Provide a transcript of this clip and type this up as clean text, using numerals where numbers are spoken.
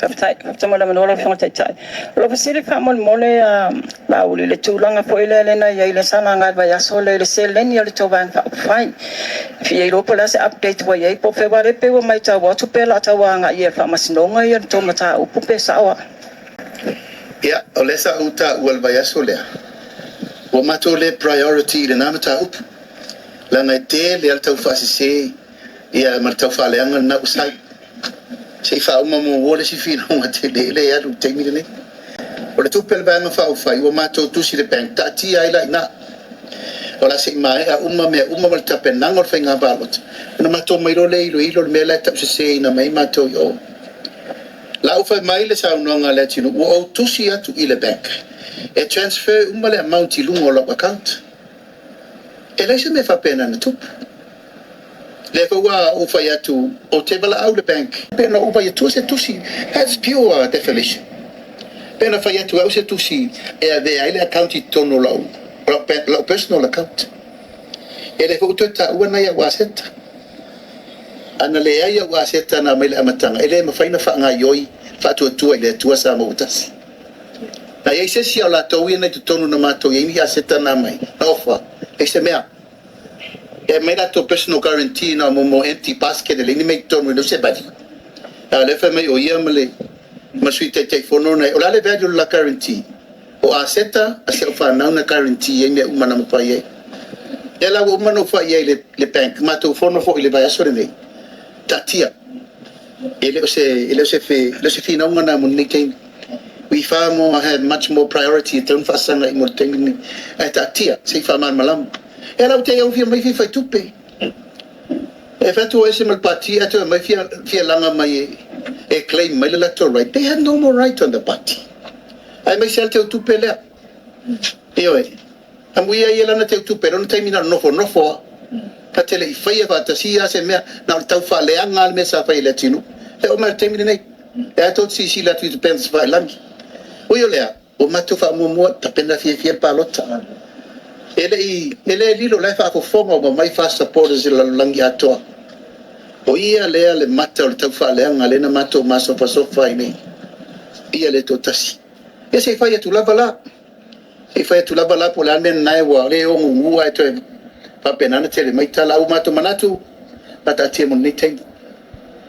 Faafetai. Faafetai mo le avanoa lau Afioga i le Taitai. O lau fesili faamolemole Laauli i le tulaga foi lea na i ai lea sa laga i le vaiaso lea i le seleni a le tou Vaega Faaupufai. E fia iloa po o le a se update ua i ai po o fea aua o lea e pei ua matau atu pe o le a tau agai i le Faamasinoga le tou mataupu pe sao a? Ia, o lea sa ou taua i le vaiaso lea, ua matou le priority i lena mataupu, leaga e tele lava le taufaasese ia ma le taufaaleaga lena ua sau. Se i faauma muamua le isi finauga tele lea e alu i le taimi lenei. O le tupe a le Vaega Faaupufai ua matou tusi i le bank, taatia ai la i ina. O le a se i maea uma mea uma ma le tapenaga o le faiga palota, ona matou omai loa lea e iloilo le mea la e tauseseina mai ai matou i o. La ua fai mai le saunoaga a Leatinuu, ua ou tusi atu i le bank e transfer uma le amount i luga o lau account. E leai se mea faapena na tupu. Lea foi ua ou fai atu ou te valaau le bank. Pe na ou fai atua se tusi, that's pure defamation. Pe na fai atu e au se tusi e avea ai le account i totonu o lau, lau personal account. E le foi ua toe taua nai au aseta. A na leai au aseta na aumai i le amataga, e le mafai ona faagaoioi faatuatua i le Atua Samoa ua tasi. Na i ai se isi o latou ia na i totonu na matou i ai ni aseta na aumai, na ofa, leai se mea. E aumai latou personal guarantee na o mo empty basket e leai ni mea i totonu e leai se value. A o lea e fai mai o ia ma le ma le Sui Taitaifono na o le a le value o le la guarantee? O aseta a si au fanau na guarantee ai mea uma na mafai ai. Lea la ua uma ona ou fai i ai i le bank, matou fono foi i le vaiaso lenei, taatia. E le o se, e le o se, e le o se finauga na mo lenei taimi. We far more have much more priority e tatau ona faasaga i mo le taimi lenei. Ae taatia, se i faamalamalama. Ia la ua te au fia mai fia fai tupe. E fai atu o ese ma le pati ae toe aumai fia, fia laga mai e, e claim mai le latou right. They have no more right on the party. Aemaise lava le teutupe lea. Ioe. Amuia ia lana teutupe i lona taimi na o le nofonofo lava. Na te le i faia faatasi lava se mea, na o le tau faaleaga lava le mea sa fai e Leatinuu. E oo mai i le taimi lenei, e a tou te silasila atu i upega tafailagi. Ui o lea, ua matou faamuamua, tapena fiafia le palota. E le i, e le lilo, o la e faafofoga uma mai FAST supporters i le lalolagi atoa. O ia lea le mata o le taufaaleaga lea na matou masofasofa ai nei. Ia le toatasi. Ia se i fai atu lava la. Se i fai atu lava la po o le a le mea lena ua le ogugu ae toe faapena ona tele mai tala. Ae ua matou manatu, faataatia mo lenei taimi.